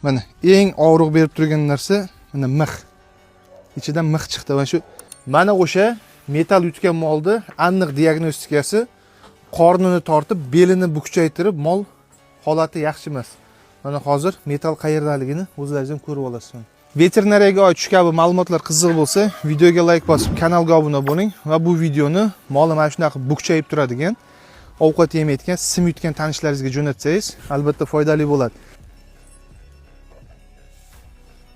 Mana eng og'riq berib turgan narsa mana mix. Ichidan mix chiqdi. Mana shu mana o'sha metal yutgan molni aniq diagnostikasi qornini tortib, belini bukchaytirib, mol holati yaxshi emas. Mana hozir metal qayerdaligini o'zlaringiz ham ko'rib olasizlar. Veterinariyaga oid shu kabi ma'lumotlar qiziq bo'lsa, videoga like bosib, kanalga obuna bo'ling va bu videoni moli mana shunaqa bukchayib turadigan, ovqat yemayotgan, sim yutgan tanishlaringizga jo'natsangiz, albatta foydali bo'ladi.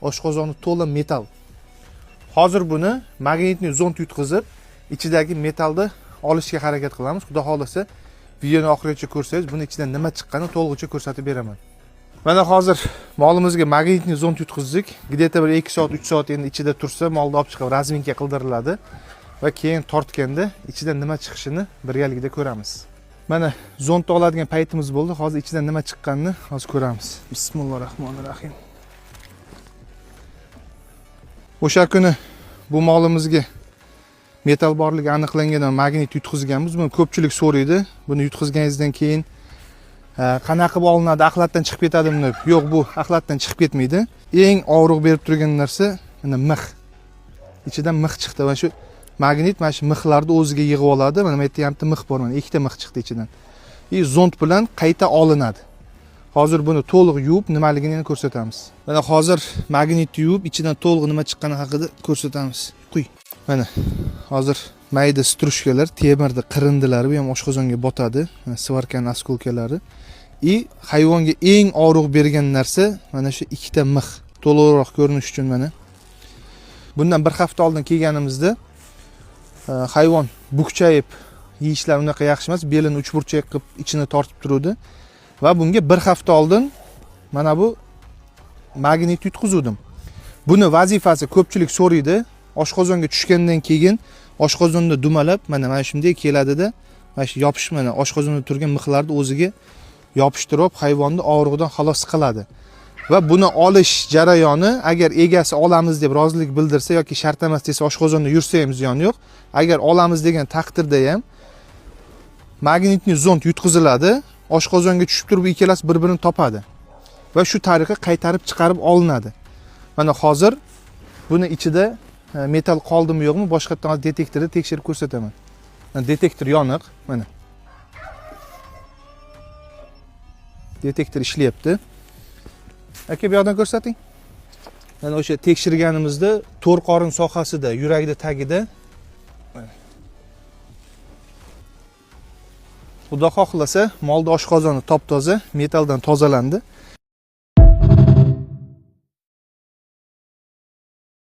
Oshqozoni to'la metal. Hozir buni magnitni zond yutqizib, ichidagi metalni olishga harakat qilamiz. Xudo xohlasa, videoni oxirigacha ko'rsangiz, buni ichidan nima chiqqanini to'lig'icha ko'rsatib beraman. Mana hozir molimizga magnitni zond yutqizdik. Где-то bir 2 soat, 3 soat endi ichida tursa, molni olib chiqib razminka qildiriladi va keyin tortganda ichidan nima chiqishini birgalikda ko'ramiz. Mana zondni oladigan paytimiz bo'ldi. Hozir ichidan nima chiqqanini hozir ko'ramiz. Bismillahirrohmanirrohim. O'sha kuni bu molimizga metal borligi aniqlangandan magnit yutqizganmiz. Buni ko'pchilik so'raydi. Buni yutqizganingizdan keyin qanaqa qilib olinadi, axlatdan chiqib ketadimi deb. Yo'q, bu axlatdan chiqib ketmaydi. Eng og'riq berib turgan narsa mana mix. Ichidan mix chiqdi. Mana shu magnit mana shu mixlarni o'ziga yig'ib oladi. Mana bu yerda ham bitta mix bor, mana ikkita mix chiqdi ichidan. И zond bilan qayta olinadi. Hozir buni to'liq yuvib, nimaligini yana ko'rsatamiz. Mana hozir magnitni yuvib, ichidan to'liq nima chiqqani haqida ko'rsatamiz. Quy. Mana hozir mayda стружка lar, temirni qirindilari, bu ham oshqozonga botadi. Mana сварка ning осколка lari. И hayvonga eng og'riq bergan narsa mana shu ikkita mix. To'liqroq ko'rinish uchun mana. Bundan bir hafta oldin kelganimizda hayvon bukchayib yeyishlar unaqa yaxshi emas, belini uchburchak qilib ichini tortib turuvdi. Va bunga bir hafta oldin mana bu magnit yutqizuvdim. Buni vazifasi ko'pchilik so'raydi. Oshqozonga tushgandan keyin oshqozonda dumalab mana shunday keladida, mana shu yopish mana oshqozonda turgan mixlarni o'ziga yopishtirib, hayvonni og'rig'idan xalos qiladi. Va buni olish jarayoni agar egasi olamiz deb rozilik bildirsa yoki shart emas desa oshqozonda yursa ham ziyoni yo'q. Agar olamiz degan taqdirda ham magnitni zond yutqiziladi, oshqozonga tushib turib ikkalasi bir-birini topadi va shu tariqa qaytarib chiqarib olinadi. Mana hozir buni ichida metal qoldimi yo'qmi boshqatdan hozir detektorda tekshirib ko'rsataman. Mana detektor yoniq, mana. Detektor ishlayapti. Aka, bu yoqdan ko'rsating. Mana o'sha tekshirganimizda to'rt qorin sohasida, yurakda tagida mana. Xudo xohlasa, molni oshqozoni top-toza, metaldan tozalandi.